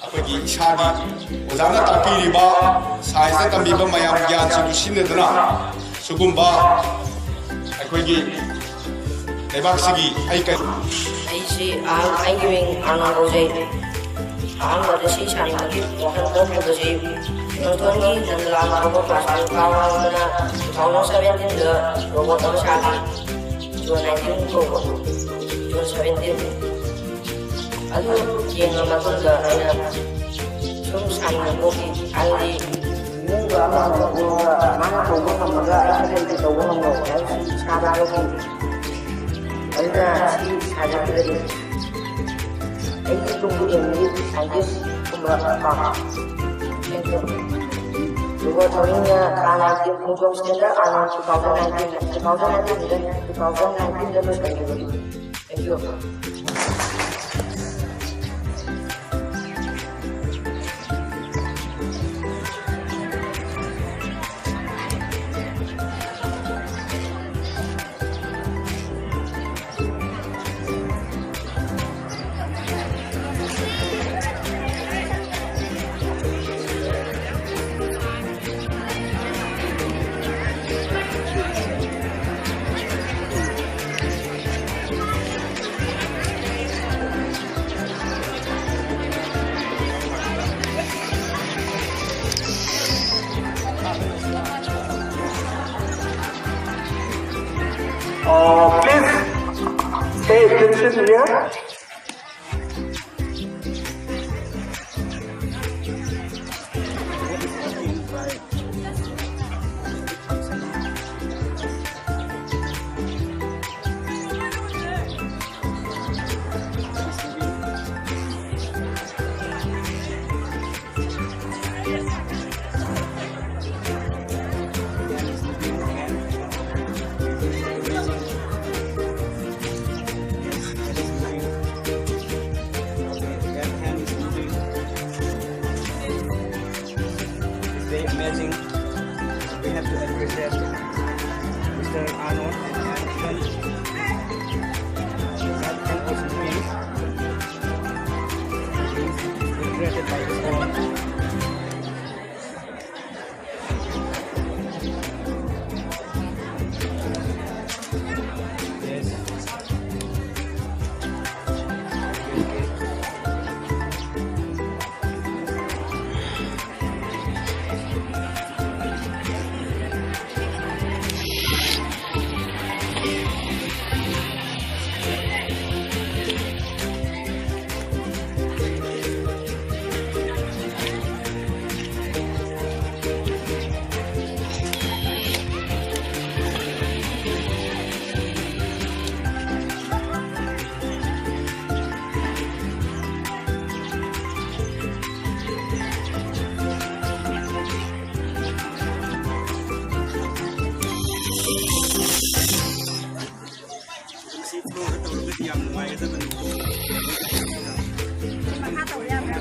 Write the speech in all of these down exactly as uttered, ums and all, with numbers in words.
ꯑꯩꯈꯣꯏꯒꯤ ꯏꯁꯥꯒꯤ ꯑꯣꯖꯥꯅ ꯇꯥꯛꯄꯤꯔꯤꯕ, ꯁꯥꯏꯟꯁꯇ ꯇꯝꯕꯤꯕ ꯃꯌꯥꯝ ꯒ꯭ꯌꯥꯟꯁꯤꯡꯗꯨ ꯁꯤꯖꯤꯟꯅꯗꯨꯅ ꯁꯤꯒꯨꯝꯕ ꯑꯩꯈꯣꯏꯒꯤ ꯂꯩꯕꯥꯛꯁꯤꯒꯤ ꯑꯩ ꯀꯔꯤ ꯑꯩꯁꯤ ꯑꯍꯥꯟ-, ꯑꯩꯒꯤ ꯃꯤꯡ ꯑꯥꯔꯅꯣꯜ ꯀꯧꯖꯩ꯫ ꯑꯍꯥꯟꯕꯗ ꯁꯤ ꯁꯥꯟꯅꯕꯒꯤ ꯋꯥꯈꯜ ꯄꯣꯛꯈꯤꯕꯁꯤ ꯅꯣꯡꯊꯣꯟꯒꯤ ꯅꯟꯗꯂꯥꯜ ꯀꯧꯕ ꯀ꯭ꯂꯥꯁ ꯇꯨꯌꯦꯜꯐ ꯀꯥꯕ ꯑꯃꯅ ꯇꯨ ꯊꯥꯎꯖꯟ ꯁꯕꯦꯟꯇꯤꯟꯗ ꯔꯣꯕꯣꯠ ꯑꯃ ꯁꯥꯈꯤ꯫ ꯖꯣꯟ ꯅꯥꯏꯟꯇꯤꯟ ꯀꯧꯕ, ꯖꯣꯟ ꯁꯕꯦꯟꯇꯤꯟ꯫ ꯑꯗꯨ ꯌꯦꯡꯉ ꯃꯇꯨꯡꯗ ꯑꯩꯅ ꯁꯨꯝ ꯁꯥꯟꯅꯕꯒꯤ, ꯍꯥꯏꯗꯤ, ꯃꯤꯑꯣꯏꯕ ꯑꯃ ꯑꯣꯏꯔꯒ ꯃꯥꯅ ꯇꯧꯕ ꯉꯝꯃꯒ ꯑꯩꯅ ꯀꯔꯤꯒꯤ ꯇꯧꯕ ꯉꯝꯃꯣꯏ ꯍꯥꯏꯕꯁꯤ ꯏꯁꯥꯗ ꯂꯧꯈꯤ꯫ ꯑꯗꯨꯅ ꯁꯤ ꯁꯥꯟꯅꯈꯤꯕꯅꯤ꯫ ꯑꯩꯒꯤ ꯇꯨꯡꯒꯤ ꯑꯦꯝꯗꯤ ꯁꯥꯏꯟꯇꯤꯁꯀꯨꯝꯕ ꯄꯥꯝꯃꯤ꯫ ꯑꯗꯨꯒ ꯊꯧꯅꯤꯡꯅ ꯊꯥ ꯅꯥꯏꯟꯇꯤꯟ ꯈꯣꯡꯖꯣꯝ ꯁꯦꯟꯇꯔ ꯑꯥꯔꯅꯣꯜ ꯇꯨ ꯊꯥꯎꯖꯟ ꯅꯥꯏꯟꯇꯤꯟꯗ, ꯇꯨ ꯊꯥꯎꯖꯟ ꯅꯥꯏꯟꯇꯤꯟꯗ, ꯇꯨ ꯊꯥꯎꯖꯟ ꯅꯥꯏꯟꯇꯤꯟꯗ ꯂꯣꯏꯁꯤꯟꯈꯤꯕꯅꯤ꯫ Thank you. Uh, please pay attention here. It's very amazing. We have to appreciate Mister Arnold and, and even that can also be Created by the phone. Yes. ꯃꯁꯤ ꯐ꯭ꯂꯣꯔꯗ ꯇꯧꯔꯒꯗꯤ ꯌꯥꯝ ꯅꯨꯡꯉꯥꯏꯒꯗꯕꯅꯤ꯫ ꯃꯈꯥ ꯇꯧꯕ ꯌꯥꯕ꯭ꯔꯥ?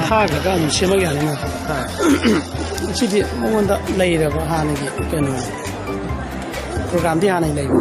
ꯊꯥꯈ꯭ꯔꯒ ꯑꯗꯨꯝ ꯁꯦꯝꯃꯛ ꯌꯥꯅꯤꯅ꯫ ꯁꯤꯗꯤ ꯃꯉꯣꯟꯗ ꯂꯩꯔꯕ ꯍꯥꯟꯅꯒꯤ ꯀꯩꯅꯣ, ꯄ꯭ꯔꯣꯒ꯭ꯔꯥꯝꯗꯤ ꯍꯥꯟꯅꯒꯤ ꯂꯩꯕ꯫